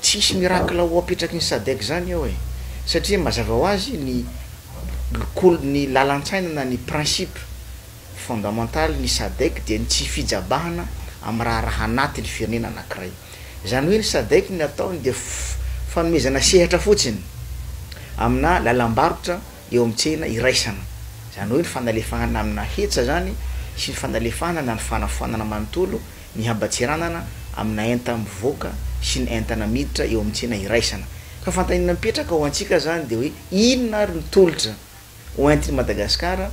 Tsisy miracle ho apetraky ny Sadec zany eo e! Satria mazava ho azy ny kol ny lalan-tsaina na ny principe fondamental ny Sadec dia ny tsy fijabahana amin'ny raharaha anatin'ny firenena anankiray. Izany hoe ny Sadec ny ataony dia fanomezana sehatra fotsiny amina lalam-barotra eo amin'ny tsena iraisana. Izany hoe ny fanalefahana amina hetsa izany sy ny fanalefahana na ny fanafoanana manontolo ny haban-tseranana amina enta mivoaka sy ny entana miditra eo amin'ny tsena iraisana. Ka fanontaniana mipetraka ho antsika izany dia hoe inona ary ny tolotra ho entin'i Madagasikara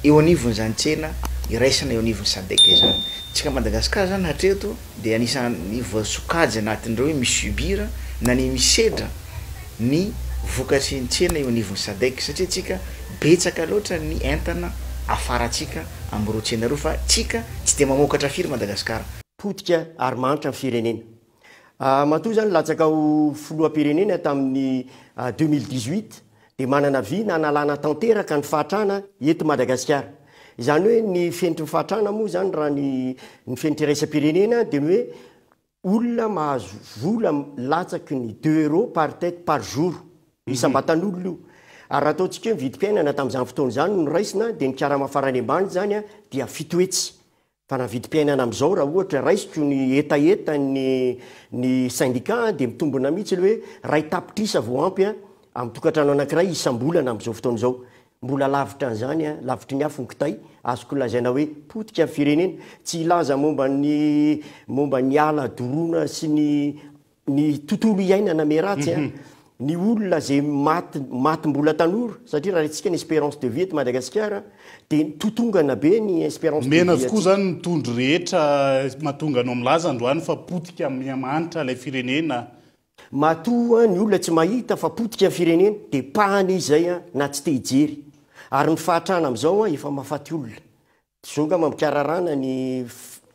eo anivon'izany tsena iraisana eo anivon'ny Sadec izany? Tsika Madagasikara izany hatreto dia anisan'ny voasokajy anatin'ireo hoe mi-subir na ny misedra ny vokatry ny tsena eo anivon'ny Sadec satria tsika betsaka loatra ny entana afarantsika amin'ireo tsena ireo fa tsika tsy dia mamokatra firy Madagasikara. Potika ary mahantra ny firenena. Matoa izany latsaka ho filoham-pirenena tamin'ny 2018 dia manana vina hanalana tanteraka ny fahatrana eto Madagasikara. Izany hoe ny fenitry ny fahatrana moa izany raha ny ny fenitra iraisam-pirenena dia ny hoe olona mahazo vola latsaky ny deux euros par tête par jour, isam-batan'olona io. Ary raha ataontsika hoe ny vidim-piainana tamin'izany fotoana izany no raisina dia ny karama farany ambany izany dia 700. Fa raha ny vidim-piainana amin'izao raha ohatra raisiko ny hetahetan'ny ny syndicat dia mitombina mihitsy ilay hoe 1 tapitrisa vao ampy amin'ny tokantrano anankiray isam-bolana amin'izao fotoana izao. Mbola lavitra an'izany, lavitry ny afo ny kitay, azoko lazaina hoe potika ny firenena. Tsy hilaza momba ny momba ny ala doroana sy ny ny tontolo iainana miharatsy, ny olona izay maty maty mbola tanora, satria raha raisitsika ny espérance de vie eto Madagasikara dia totongana be ny espérance de Mena vie avokoa atsika. zany ny tondro rehetra mahatonga anao milaza androany fa potika mihamanitra ilay firenena. Matoa ny olona tsy mahita fa potika ny firenena dia pahana izy izay na tsy te hijery. Ary ny fahatrana amin'izao efa mahafaty olona. Zao angamba mikararana ny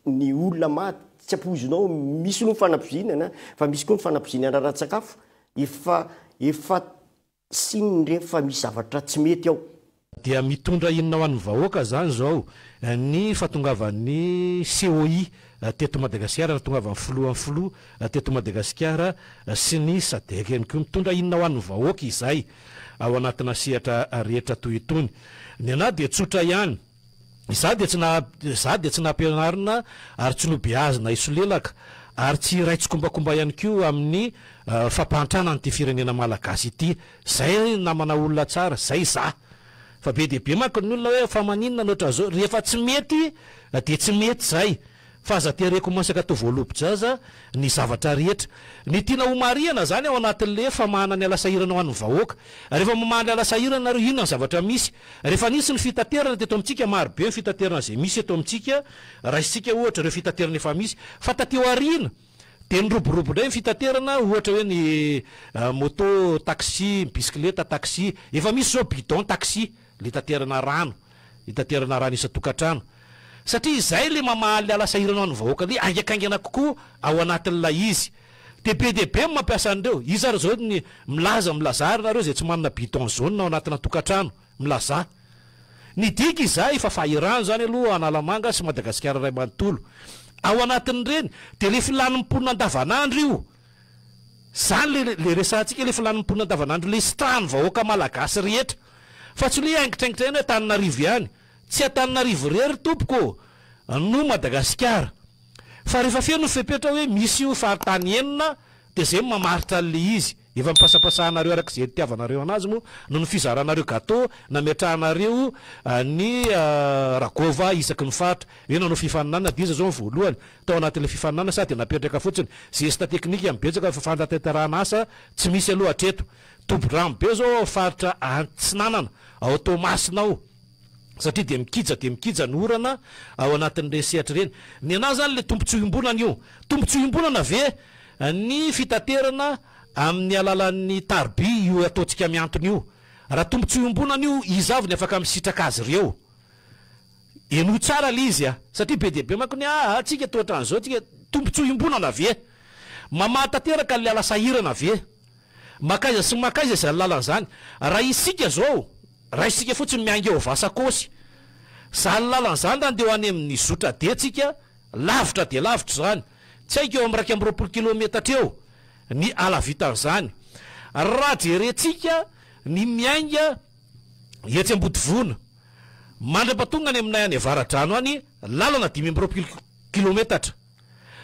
ny olona maty tsy ampoizinao, misy aloha ny fanampoizinana fa misy koa ny fanampoizinana ara-tsakafo, efa efa signe ireny fa misy zavatra tsy mety ao. Dia mitondra inona ho an'ny vahoaka izany izao ny fahatongavan'ny COI teto Madagasikara, nahatongavan'ny filohan'ny filoha teto Madagasikara sy ny Sadec ihany koa. Mitondra inona ho an'ny vahoaka izay ao anatina sehatra rehetra toy itony? Ny anà dia tsotra ihany. Izaho dia tsy na, izaho dia tsy nampianarina ary tsy nobeazina hisolelaka ary tsy hiray tsikombakomba ihany koa amin'ny fampahantrana an'ity firenena malagasy ity. Zay namana olona tsara, zay za. Fa be dia be manko ny olona hoe fa maninona no ohatran'izao, rehefa tsy mety dia tsy mety zay. Fa aza tereko masaka toa voalobo-jaza ny zavatra rehetra. Ny tiana ho marihana zany ao anatin'le famahana ny ala sahirana ho an'ny vahoaka. Rehefa mamaha ny ala sahirana nareo inona ny zavatra misy? Rehefa nisy ny fitaterana teto amintsika, maro be ny fitaterana izay misy eto amintsika, raisintsika ohatra ireo fitaterana efa misy, fa taty aoriana, Dia niroborobo indray ny fitaterana, ohatra hoe ny moto taxi, ny bisikileta taxi. Efa misy izao bidon taxi, ilay itaterana rano, itaterana rano isan-tokantrano. Satria izay ilay mamaha ilay ala sahirana ho an'ny vahoaka ilay haingakaingana kokoa ao anatin'ilay izy. Dia be dia be ny mampiasa an'ireo. Iza ary izao ny milaza, milazà ary nareo izay tsy manana bidon jaune ao anatina tokantrano. Milazà. Ny diky izay fa fahirano izany aloha Analamanga sy Madagasikara iray manontolo. Ao anatin'ireny dia le filan'ny mponina andavanandro io. Izany le le resahantsika le filan'ny mponina andavanandro le sitrahan'ny vahoaka malagasy rehetra. Fa tsy le haingitraingitra ihany hoe Antananarivo ihany. Tsy Antananarivo irery tompoko ô no Madagasikara. Fa rehefa feno ny fepetra hoe misy io faritany enina dia zay no mamaritra an'le izy. Efa nipasapasahanareo araka izay nitiavanareo anazy moa noho ny fizaranareo gateau nametrahanareo ny ragôva isaky ny faritra. Hoe nanao fifaninanana dia iza zao ny voalohany tao anatin'ilay fifaninanana sa dia napetraka fotsiny. Zesta teknika no betsaka fa fantanterahana asa tsy misy aloha hatreto. Tobodrano be zao ao faritra antsinanana ao Toamasina ao satria dia mikija dia mikija ny orana ao anatin'ireny sehatra ireny. Ny anah zany le tombotsoa iombonana io. Tombotsoa iombonana ve Ny fitaterana amin'ny alalan'ny tariby io ataontsika mihantona io. Raha tombontsoa iombonana io, iza avy ny afaka misitraka azy ireo? Henoy tsara ilay izy a! Satria be dia be manko ny aa tsika toa ohatran'izao tsika, tombontsoa iombonana ve? Mamaha tanteraka an'ilay ala sahirana ve? Mankaiza sy mankaiza izany lalana izany? Raha isika izao, raisitsika fotsiny miainga eo Vasakosy, izany lalana izany raha andeha ho any amin'ny zotra D tsika, lavitra dia lavitra izany. Tsy haiko eo amin'ny 21 kilometatra eo. ny halavitan'izany. Raha jerentsika ny miainga etsy Ambodivona mandra-pahatonga any aminay any Avaradrano any, lalana 25 kilometatra.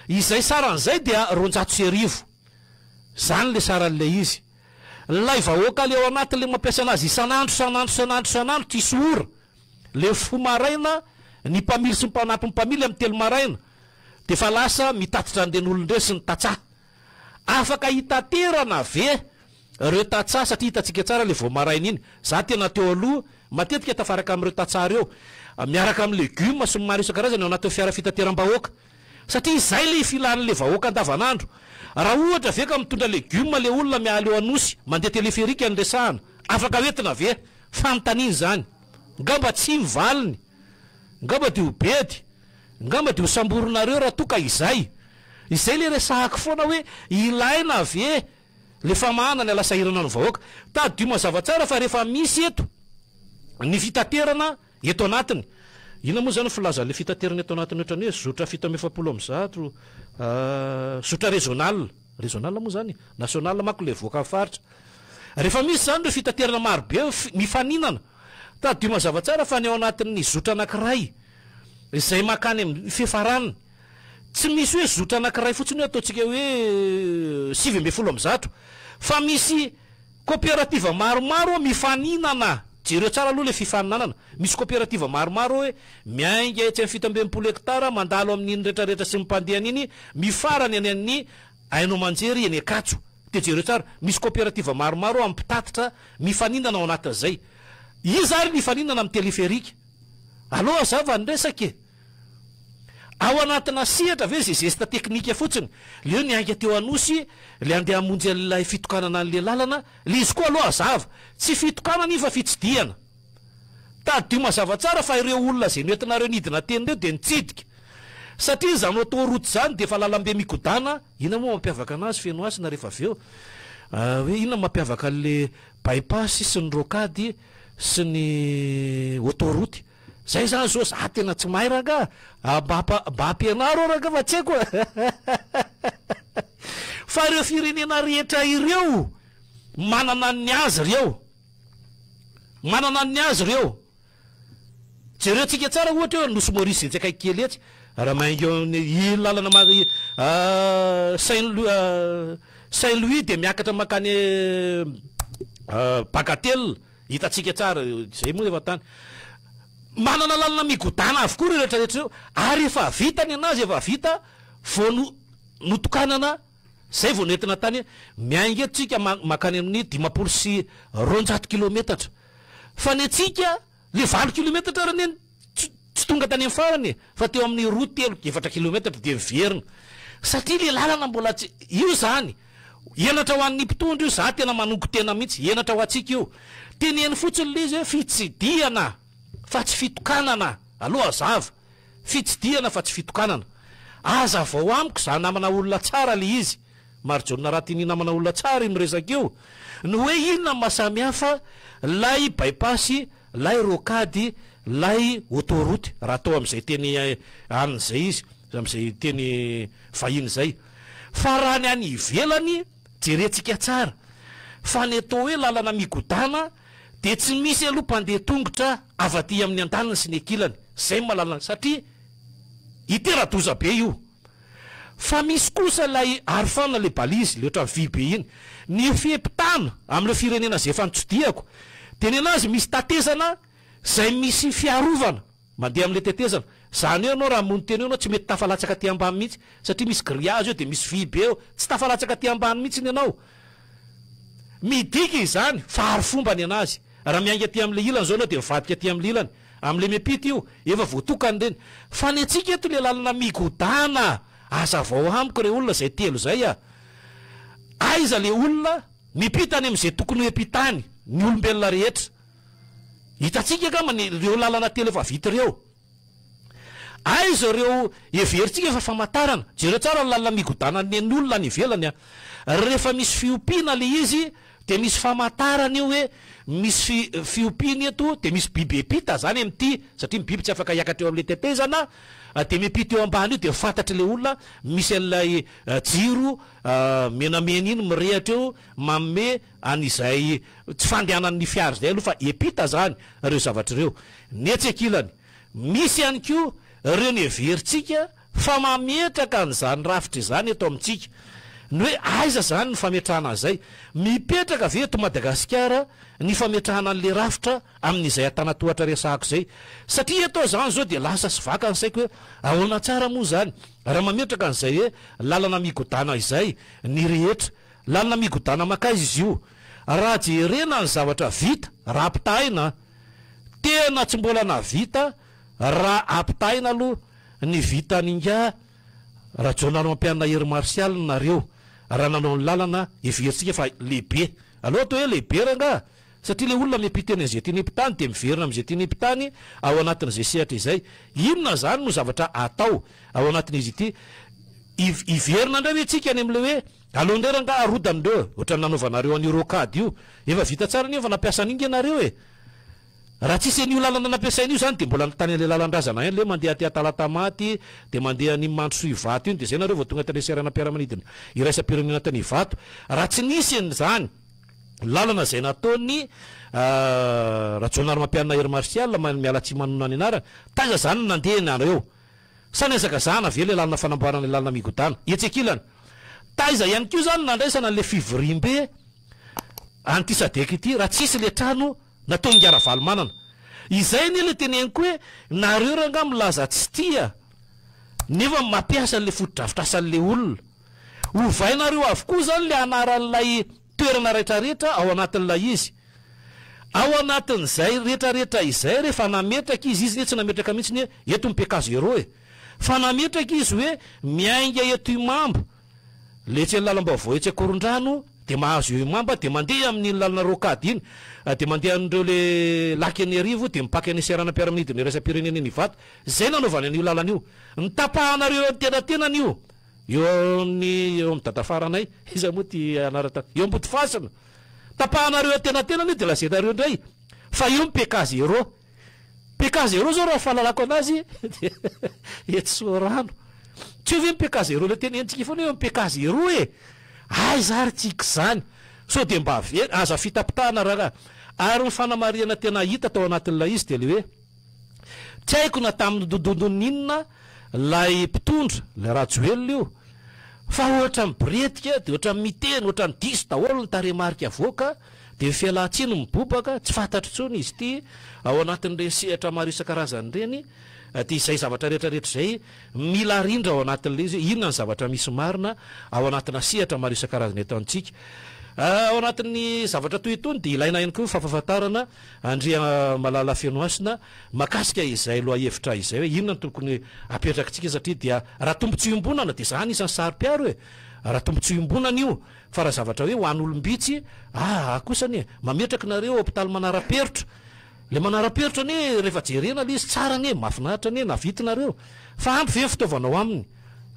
Izay saran'izay dia 1200. Izany ilay saran'ilay izy. Ilay vahoaka ilay ao anaty ilay mampiasa anazy isan'andro isan'andro isan'andro isan'andro tsisy ora. Ilay mifoha maraina, ny mpamily sy ny mpanampy ny mpamily amin'ny telo maraina dia efa lasa mitatitra an'ireny olona ireny sy ny tantsaha. Afaka hitaterana ve ireo tantsaha satria hitantsika tsara ilay vao maraina iny. Za tena teo aloha matetika tafaraka amin'ireo tantsaha ireo miaraka amin'ny legioma sy ny maro isan-karazany ao anatin'ny fiara fitateram-bahoaka. Satria izay ilay filan'ilay vahoaka andavanandro. Raha ohatra ve ka mitondra legioma ilay olona miala eo Anosy mandeha téléphérique no resahana, afaka hoentina ve? Fanontaniana izany. Ngamba tsia ny valiny. Ngamba dia ho bedy. Ngamba dia ho samborinareo raha toa ka izay. Izay ilay resahako foana hoe ilaina ve ilay famahana ny alasahirana ny vahoaka. Tadidio mazava tsara fa rehefa misy eto ny fitaterana eto anatiny. Inona moa izany ny filazan'ilay fitaterana eto anatiny ohatran'ny hoe zotra 147, zotra régional, régional moa izany? National manko ilay voaka faritra. Rehefa misy izany ireo fitaterana marobe mifaninana, tadidio mazava tsara fa ny ao anatin'ny zotra anankiray izay mankany amin'ny fiafarany, tsy misy hoe zotra anankiray fotsiny hoe ataontsika hoe 119 fa misy Coopérative maromaro mifaninana, jereo tsara aloha le fifaninanana, misy coopérative maromaro hoe miainga etsy amin'ny 67 hectares mandalo amin'iny retraretra sy ny mpandeha an'iny mifarany any amin'ny haino aman-jery eny Ankatso, dia jereo tsara, misy coopérative maromaro amin'ny mpitatitra mifaninana ao anatin'izay. Iza ary ny hifaninana amin'ny téléphérique? Aleo hazava ny resaka e! Ao anatina sehatra ve izay zesta teknika fotsiny? Le hoe niainga teo Anosy le andeha hamonjy an'ilay fitokanana an'le lalana, le izy koa aloha hazava, tsy fitokanana iny fa fitsidihana. Tadidio mazava tsara fa ireo olona izay noentinareo nidina teny ireo dia nitsidika. Satria izany autoroute izany dia efa lalambe mikodana, inona moa mampiavaka anazy Fenohasina rehefa avy eo? Hoe inona mampiavaka an'le bypass sy ny rocade sy ny autoroute? Zay zany zao za tena tsy mahay rangah a, mba mba ampianaro aho rangah fa tsy haiko a. Fa ireo firenena rehetra ireo manana ny azy ireo, manana ny azy ireo. Jereo tsika tsara ohatra eo Nosy Maurice etsy akaiky kely etsy, raha mahainga eo amin'ny iny lalana ma- Saint Louis Saint Louis dia miakatra mankany Bagatelle. Hitantsika tsara, izay moa efa tany. Manana lalana migodàna avokoa ireo rehetra rehetra ireo, ary efa vita ny anazy, efa vita vao no notokanana, izay vao nentina tany, miainga eto tsika mankany amin'ny 250 kilometatra, fa ny antsika le 8 kilometatra ary anie tsy tonga tany amin'ny farany e, fa teo amin'ny roa, telo, efatra kilometatra dia miverina, satria le lalana mbola tsy, io izany Henatra ho an'ny mpitondra io, za tena manongo tena mihitsy, henatra ho antsika io. Teneno fotsiny le izy hoe fitsidihana fa tsy fitokanana, aloha hazava, fitsidihana fa tsy fitokanana. Hazavao amiko za namana olona tsara le izy, Marijaona Ratini namana olona tsara io miresaka io, ny hoe inona ny maha samy hafa lay bypass, lay rocade, lay autoroute raha atao amin'izay teny anona izay izy, amin'izay teny vahiny izay. Fa raha ny any ivelany, jerentsika tsara, fa ny atao hoe lalana migodàna dia tsy misy aloha mpandeha tongotra avy aty amin'ny andaniny sy ny ankilany, izay no mahalala satria hitera-doza be io. Fa misy kosa ilay arofana ilay balise, ilay ohatran'ny vy be iny, ny fiampitana amin'ireo firenena izay efa notsidihako dia ny anazy misy tatezana izay misy fiarovana. Mandeha amin'ilay tetezana. Izany hoe ianao raha hamono tena eo ianao tsy mety tafalatsaka aty ambany mihitsy satria misy grillage eo dia misy vy be eo. Tsy tafalatsaka aty ambany mihitsy ny anao. Midika izany fa arifomba ny anazy. Raha miainga aty amin'ilay ilany izao ianao dia mivadika aty amin'ilay ilany. Amin'ilay miampita io, efa voatokana ireny. Fa ny antsika eto ilay lalana migodàna. Hazavao amiko re olona izay telo izay a! Aiza ilay olona miampita any amin'izay tokony ho hiampitany ny olombelona rehetra? Hitantsika angamba ny ireo lalana telo efa vita ireo. Aiza ireo heverintsika fa famantarana? Jereo tsara ny lalana migodanan'ny ny olona any ivelany a! Rehefa misy fiompiana ilay izy dia misy famantarana io hoe misy fiompiana eto dia misy biby epita zany amin'ity satria ny biby tsy afaka hiakatra eo amin'ilay tetezana dia miampita eo ambany io dia fantatr'ilay olona misy an'ilay jiro menamena iny mirehatra eo manome an'izay tsy fandehanan'ny fiara izay aloha fa epita zany ireo zavatra ireo. Ny etsy ankilany, misy ihany koa ireo ny heverintsika fa mametraka an'izany rafitra izany eto amintsika. Ny hoe aiza izany ny fametrahana an'izay? Mipetraka ve eto Madagasikara ny fametrahana an'ilay rafitra amin'izay antanatohatra resahako izay? Satria eto aho izany izao dia lasa sy vaka ny saiko hoe ahoana tsara moa izany raha mametraka an'izay hoe lalana migodàna izay ny rehetra? Lalana migodàna mankaiza izy io? Raha jerena ny zavatra vita, raha ampitahaina, tena tsy mbola nahavita raha ampitahaina aloha ny vitan'ingahy Rajaonarimampianina Hery Martial nareo raha nanao ny lalana heverintsika fa lehibe. Aleo atao hoe lehibe rangaha satria le olona miampita eny an'izay tiany hiampitany dia miverina amin'izay tiany hiampitany ao anatin'izay sehatra izay. Inona izany no zavatra atao ao anatin'izy ity? Hiverina indray ve tsika any amin'ilay hoe aleo indray rangaha arodana ireo e, ohatran'ny nanaovanareo an'io rocade io. Efa vita tsara anie efa nampiasa an'iny nge nareo e. Raha tsisy an'io lalana nampiasaina io zany dia mbola tany an'ilay lalan-drazana ihany le mandeha aty Talatamaty dia mandeha any Mandrosoa Ivato iny dia zay nareo vao tonga tany seranam-piaramanidina iraisam-pirenena tany Ivato. Raha tsy nisy an'izany lalana izay nataon'i Rajaonarimampianina Hery Martial, miala tsiny manonona ny anarany, taiza zany no nandeha ianareo? Sa nihazakazahana ve ilay lalana fanamboarana ilay lalana migodàna? Etsy ankilany, taiza ihany koa izany no nandraisana an'ilay fivoriambe an'ity Sadec ity raha tsisy ilay trano nataon'ingahy Ravalomanana? Izay anie ilay teneniko hoe nareo rangahy milaza tsy tia nefa mampiasa an'ilay fotodrafitrasan'ilay olona. Ovainareo avokoa izany ilay anaran'ilay toerana retraretra ao anatin'ilay izy. Ao anatin'izay retraretra izay rehefa nametraka izy, izy anie tsy nametraka mihitsy ny hoe eto ny PK zéro e! Fa nametraka izy hoe miainga eto Imamba, le etsy amin'ny lalam-baovao etsy Ankorondrano dia mahazo eo Imamba dia mandeha amin'iny lalana rocade iny, dia mandeha an'ireo le lac Eniarivo dia mipaka eny seranam-piaramanidina iraisam-pirenena eny Ivato. Izay nanaovany an'io lalana io. Nitapahanareo eo an-tenatenany io. Eo amin'ny eo amin'ny dadafaranay, iza moa ity anarana, eo Ambodifasina. Tapahanareo antenatenany io dia lazainareo indray fa io ny PK zéro. PK zéro zao raha fahalalako anazy dia etsy Soarano. Tsy eo ve ny PK zéro ilay tenenintsika foana hoe eo ny PK zéro e! Aiza ary tsika izany? Sao dia mba very, aza fitapitahana raharaha. Ary ny fanamarihana tena hita tao anatin'ilay izy dia ilay hoe Tsy haiko na tamin'ny dondondon'ny inona ilay mpitondra, ilay Rajoelina io, fa ohatran'ny biretika dia ohatran'ny miteny, ohatran'ny diso daholo ny tarehimarika avoaka, dia ny fialan-tsiny mibobaka, tsy fantatro intsony izy ity ao anatin'ireny sehatra maro isan-karazany ireny, dia izay zavatra rehetra rehetra izay mila arindra ao anatin'ilay izy hoe inona ny zavatra misy marina ao anatina sehatra maro isan-karazany eto amintsika. Ao anatin'ny zavatra toy itony dia ilaina ihany koa ny fampahafantarana Andriamalala Fenohasina makasika izay lohahevitra izay hoe inona no tokony apetrakitsika satria dia raha tombotsoa iombonana dia za anisan'ny saro-piaro e! raha tombotsoa iombonana io fa raha zavatra hoe ho an'olom-bitsy aa kosa anie mametraka nareo hopitaly manara-perotra le manara-perotra anie rehefa jerena le izy tsara anie mahafinaritra anie nahavita nareo fa ampy ve ny fitaovana ao aminy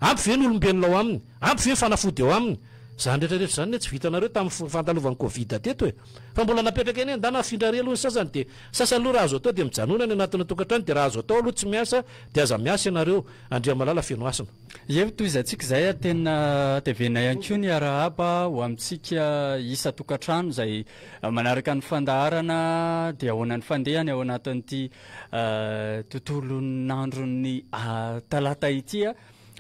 ampy ve ny olombelona ao aminy ampy ve ny fanafody ao aminy zany rehetra rehetra zany anie tsy vitanareo tamin'ny fandalovan'ny covid teto e! Fa mbola napetraka eny an-dana afindra ary aloha ny sasany dia sasany aloha raha azo atao dia mijanona any anatina tokantrano dia raha azo atao aloha tsy miasa dia aza miasa ianareo Andriamalala Fenohasina. Ie, tohizantsika izay ary tena tevena ihany koa ny arahaba ho amintsika isan-tokantrano izay manaraka ny fandaharana dia ahoana ny fandehany ao anatin'ity tontolon'andron'ny talata ity.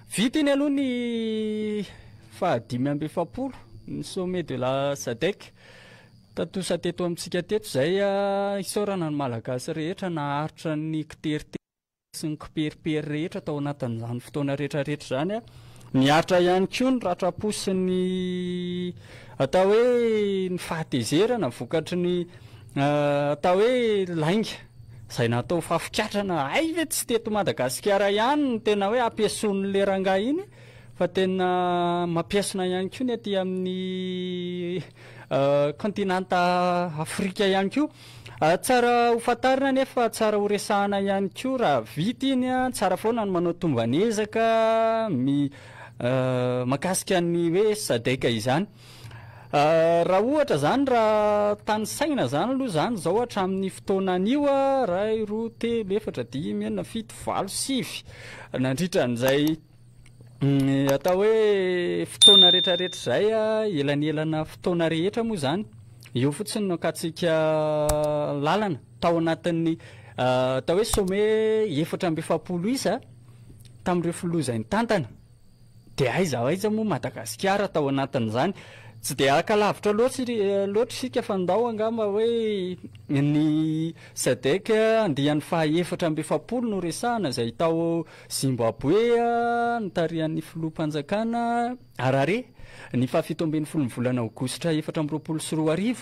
Vita iny aloha ny faha 45 ny sommet de la Sadec. Tontosa teto amintsika teto izay isaorana ny Malagasy rehetra naharitra ny kiteritery sy ny kiperipery rehetra tao anatin'izany fotoana rehetra rehetra izany. Niaritra ihany koa ny ratram-po sy ny atao hoe ny fahatezerana vokatry ny atao hoe lainga izay natao fafikatrana. Hay ve tsy teto Madagasikara ihany no tena hoe ampiasoan'ilay rangahy iny? fa tena mampiesona ihany koa ny aty amin'ny kontinanta Afrika ihany koa. Tsara ho fantarina anefa, tsara ho resahana ihany koa raha vita iny, tsara foana ny manao tomban'ezaka mi mahakasika ny hoe Sadec izany. Raha ohatra izany, raha tanisaina izany aloha izany izao hatramin'ny fotoana anio, iray, roa, telo, efatra, dimy, enina, fito, valo, sivy, nandritra an'izay atao hoe fotoana rehetrarehetra izay, elanelana fotoana rehetra moa izany, eo fotsiny no akantsika lalana tao anatin'ny atao hoe sommet 44 isa tamin'ireo filoha izay nitantana. Dia aiza ho aiza moa Madagasikara tao anatin'izany? Tsy dia haka lavitra loatra loatra isika fa ndao angamba hoe ny Sadec andiany faha 44 no resahana izay tao Zimbabwe notarihan'ny filoham-panjakana Harare ny faha 17 ny volana aogositra 2024.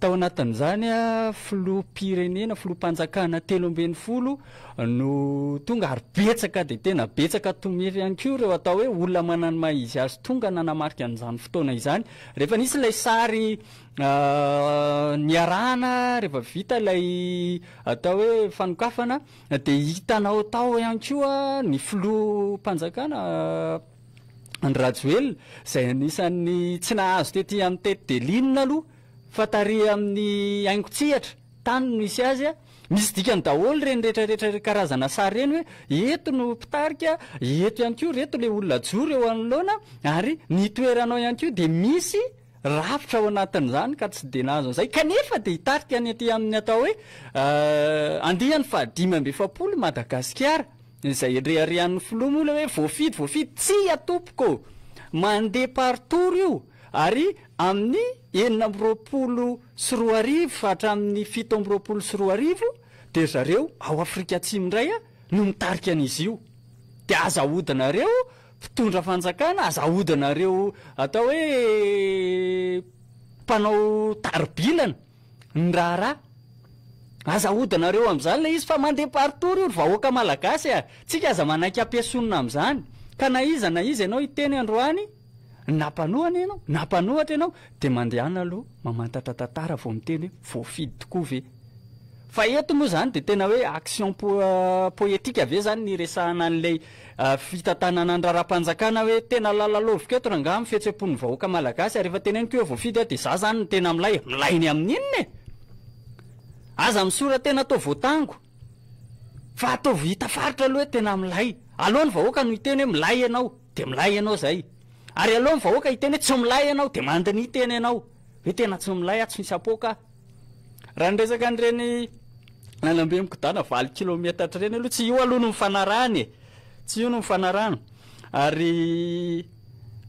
Tao anatin'izany, filoham-pirenena, filoham-panjakana 13 no tonga ary betsaka dia tena betsaka tomefy ihany koa ireo atao hoe olona manana ny maha izy azy tonga nanamarika an'izany fotoana izany. Rehefa nisy ilay sary niarahana, rehefa vita ilay atao hoe fanokafana dia hitanao tao ihany koa ny filoham-panjakana Andry Rajoelina, izay anisan'ny tsy nahazo tety amin'ny tête de ligne aloha fa tary amin'ny haingon-tsehatra, tany no nisy azy, misy dikany daholo ireny rehetra rehetra ireny karazana sary ireny hoe eto no mpitarika, eto ihany koa ireto ilay olona ajoro eo anoloana ary ny toeranao ihany koa dia misy rafitra ao anatin'izany ka tsy dia nahazo an'izay kanefa dia hitarika ny aty amin'ny atao hoe andiany faha 45 i Madagasikara. Izay reharehan'ny filoha moa ilay hoe voafidy voafidy, tsia tompoko ô! Mandeha par tour io ary amin'ny 2026 hatramin'ny 2027 dia zareo ao Afrika Atsimo indray no mitarika an'izy io. Dia aza ahodinareo mpitondra fanjakana, aza ahodinareo atao hoe mpanao tari-bilana. ny raharaha. Aza ahodinareo amin'izany ilay izy fa mandeha par tour io ry vahoaka malagasy a! Tsika aza manaiky ampiesonina amin'izany. Ka na iza na iza ianao hiteny androany, na mpanohana ianao, na mpanohatra ianao, dia mandehana aloha mamantatra tantara vao miteny hoe voafidy tokoa ve. Fa eto moa izany dia tena hoe action poétique ve izany ny hiresahana an'ilay fitantanana ny raharaham-panjakana hoe tena lalalaoviko eto rangaha ny fihetseham-pon'ny vahoaka malagasy ary efa teneniko hoe voafidy aho dia za zany no tena milay e! Milay ny amin'ny inona e? Aza misora-tena atao voatango fa ataovy hita faritra aloha hoe tena milay. Aleo ny vahoaka no hiteny hoe milay ianao dia milay ianao zay. Ary aleo ny vahoaka hiteny hoe tsy milay ianao dia mandiniha tena ianao hoe tena tsy milay aho, tsy misy apoaka aho. Raha ny resaka an'ireny lalambe mikodana valo kilometatra ireny aloha, tsy io aloha no nifanarahana e! Tsy io no nifanarahana. Ary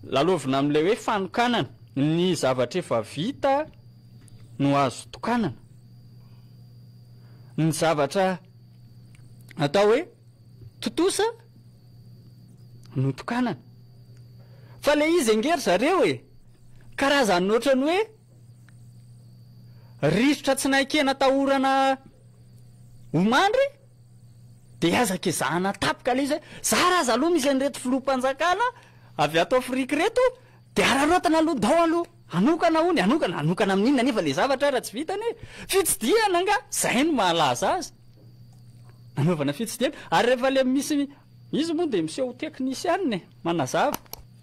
lalaovina amin'ilay hoe fanokanana. Ny zavatra efa vita no azo tokanana. Ny zavatra atao hoe tontosa no tokanana. Fa ilay izy ange ry zareo e! Karazan'ny ohatran'ny hoe Rivotra tsy naikena atahorana ho mandry dia aza kezahana tapaka ilay izy hoe zara aza aloha misy an'ireto filoham-panjakana avy ato Afrika ireto dia araraotina aloha ndao aloha hanokana hono e, hanokana, hanokana amin'inona anefa ilay zavatra raha tsy vitany e? Fitsidihana angaha? Izay no mahalaza azy. Nanaovana fitsidihana ary rehefa ilay misy izy moa dia miseho ho teknisianina e, manazava.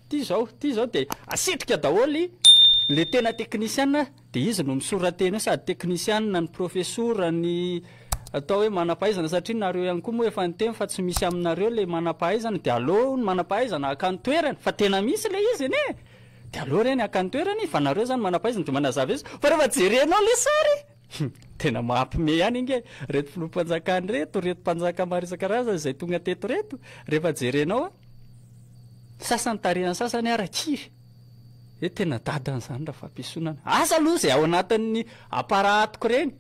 Ty zao, ty zao de asitrika daholo le tena teknisiana de izy no misoratena eo sady teknisiana ny profesora ny atao hoe manampahaizana satria nareo ihany koa moa efa niteny fa tsy misy aminareo le manampahaizana de aleo ny manampahaizana haka ny toerany fa tena misy le izy anie de aleo reny haka ny toerany fa nareo zany manampahaizana de manazava izy fa rehefa jerenao le sary tena mampime ihany ange reto filoham-panjakana reto reto mpanjaka maro isan-karazany izay tonga teto reto rehefa jerenao a Sasany tarihan'ny sasany ara kivy. Hoe tena dadany izany raha fampiesonana. Asa aloha izay ao anatin'ny apparat-ko ireny.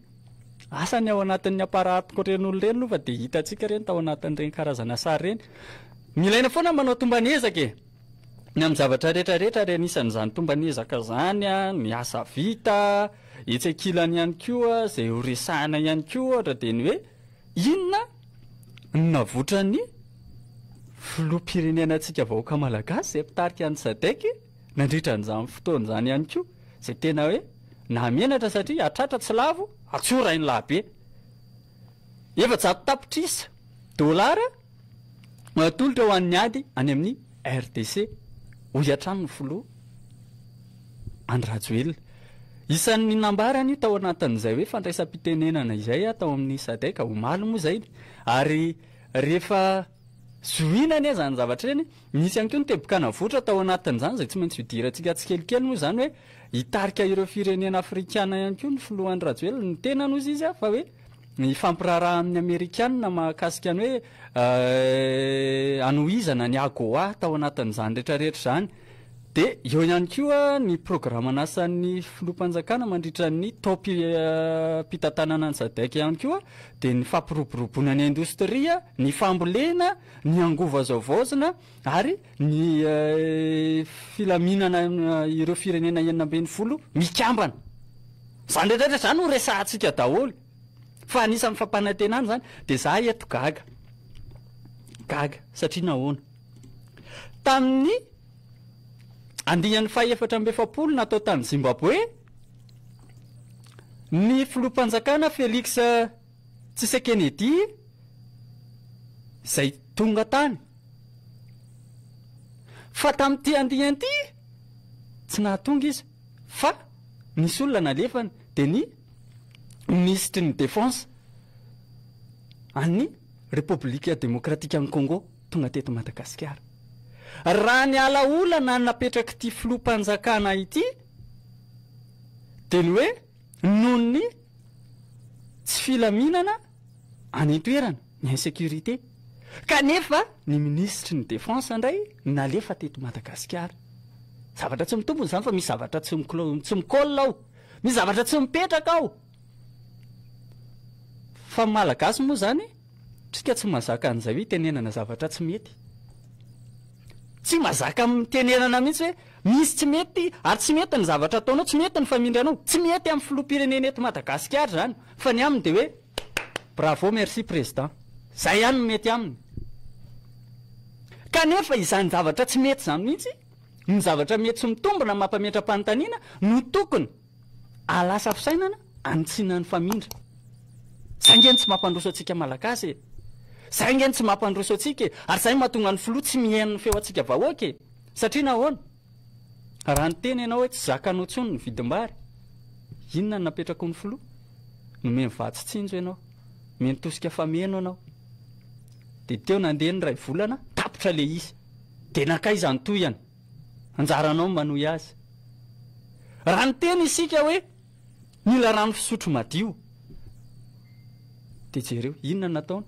Asa ny ao anatin'ny apparat-ko ireny olona ireny aloha fa dia hitantsika ireny tao anatin'ireny karazana sary ireny. Milaina foana ny manao tomban'ezaka e. Ny amin'ny zavatra rehetra rehetra ary anisan'izany tomban'ezaka izany ny asa vita, etsy ankilany ihany koa izay ho resahina ihany koa ohatra dia ny hoe inona no navotran'ny. filoham-pirenena antsika vahoaka malagasy izay mpitarika ny SADC nandritra an'izany fotoana izany ihany koa, izay tena hoe nahamenatra satria hatratra tsy lavo, antsoa Rainilahy be. 400 tapitrisa dolara no atolotra ho an'ny ady any amin'ny RDC, hoy hatrany ny filoha Andry Rajoelina. Isan'ny nambarany io tao anatin'izay hoe fandraisam-pitenenana izay tao amin'ny Sadec, omaly moa izay, ary rehefa zohiana anie izany zavatra ireny, nisy ihany koa ny teboka navoitra tao anatin'izany izay tsy maintsy hidirantsika tsikelikely moa izany hoe hitarika ireo firenena afrikana ihany koa ny filoha Andry Rajoelina, ny tenany hozy izy fa hoe hifampiraharaha amin'ny amerikana mahakasika ny hoe hanohizana ny AGOA tao anatin'izany rehetrarehetra izany. Dia eo ihany koa ny programan'asan'ny filoham-panjakana mandritra ny taom-pitantanana ny Sadec ihany koa dia ny fampiroboroboana ny indostria, ny fambolena, ny angovo azo havaozina ary ny filaminana ireo firenena 16 mikambana. Izany rehetra rehetra izany no resahantsika daholo. Fa anisan'ny fampanantenana izany dia za eto gaga. Gaga satria nahoana? Tamin'ny andiany faha-44 natao tany Zimbabwe, ny filoham-panjakana Félix Tshisekedi izay tonga tany. Fa tamin'ity andiany ity tsy nahatonga izy fa nisy olona nalefany dia ny minisitry ny Défense an'ny Repoblika Demokratikan'i Congo tonga teto Madagasikara. Raha ny ala-olana napetrak'ity filoham-panjakana ity dia ny hoe noho ny tsy filaminana any an-toerana, ny insécurité. Kanefa ny minisitry ny Défense indray nalefa teto Madagasikara. Zavatra tsy mitombina izany fa misy zavatra tsy tsy mi-colle ao. Misy zavatra tsy mipetraka ao. Fa ny Malagasy moa izany, tsika tsy mahazaka an'izay hoe itenenana zavatra tsy mety. Tsy mahazaka mitenenana mihitsy hoe misy tsy mety ary tsy mety ny zavatra ataonao, tsy mety ny famindranao, tsy mety amin'ny filoham-pirenena eto Madagasikara izany fa ny aminy dia hoe bravo merci président. Izay ihany no mety aminy. Kanefa izany zavatra tsy mety izany mihitsy, ny zavatra mety sy mitombina mampametra-panontaniana no tokony Ahalasa fisainana anitsiana ny famindra. Zay nge no tsy mampandroso antsika Malagasy e! Zay nge no tsy mampandroso antsika e! Ary zay no mahatonga ny filoha tsy mihaino ny feo antsika vahoaka e! Satria nahoana? Raha niteny ianao hoe tsy zakanao intsony ny vidim-bary, inona no napetraky ny filoha? Nomeny vatsy tsinjo ianao, nomeny tosika fameno ianao. Dia teo nandeha ny iray volana, tapitra le izy. Dia nankaiza ny tohiny? Anjaranao ny manohy azy. Raha niteny isika hoe mila rano fisotro madio, dia jereo, inona no nataony?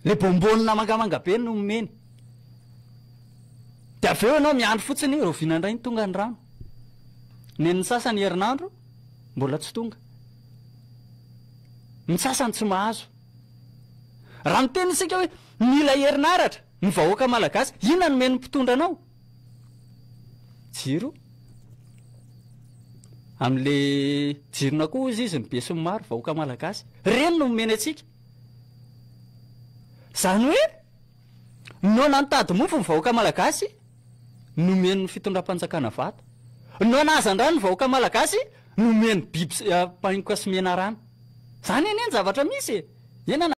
Ilay bonbonne mangamanga be no nomeny. Dia avy eo ianao miandry fotsiny, rahoviana indray no tonga ny rano? Nen'ny sasany herinandro, mbola tsy tonga. Ny sasany tsy mahazo. Raha miteny isika hoe mila herinaratra, Ny vahoaka malagasy, inona no omen'ny mpitondra anao? Jiro. Amin'le jiron'akoho hozy izy ny be sy ny maro, vahoaka malagasy. Ireny no omeny antsika. Izany hoe, noana nitady mofo ny vahoaka malagasy, nomen'ny fitondram-panjakana vato. Noana hazandrano ny vahoaka malagasy, nomeny biby sy, ampaingoka sy menarana. Izany anie ny zavatra misy e! Eny na.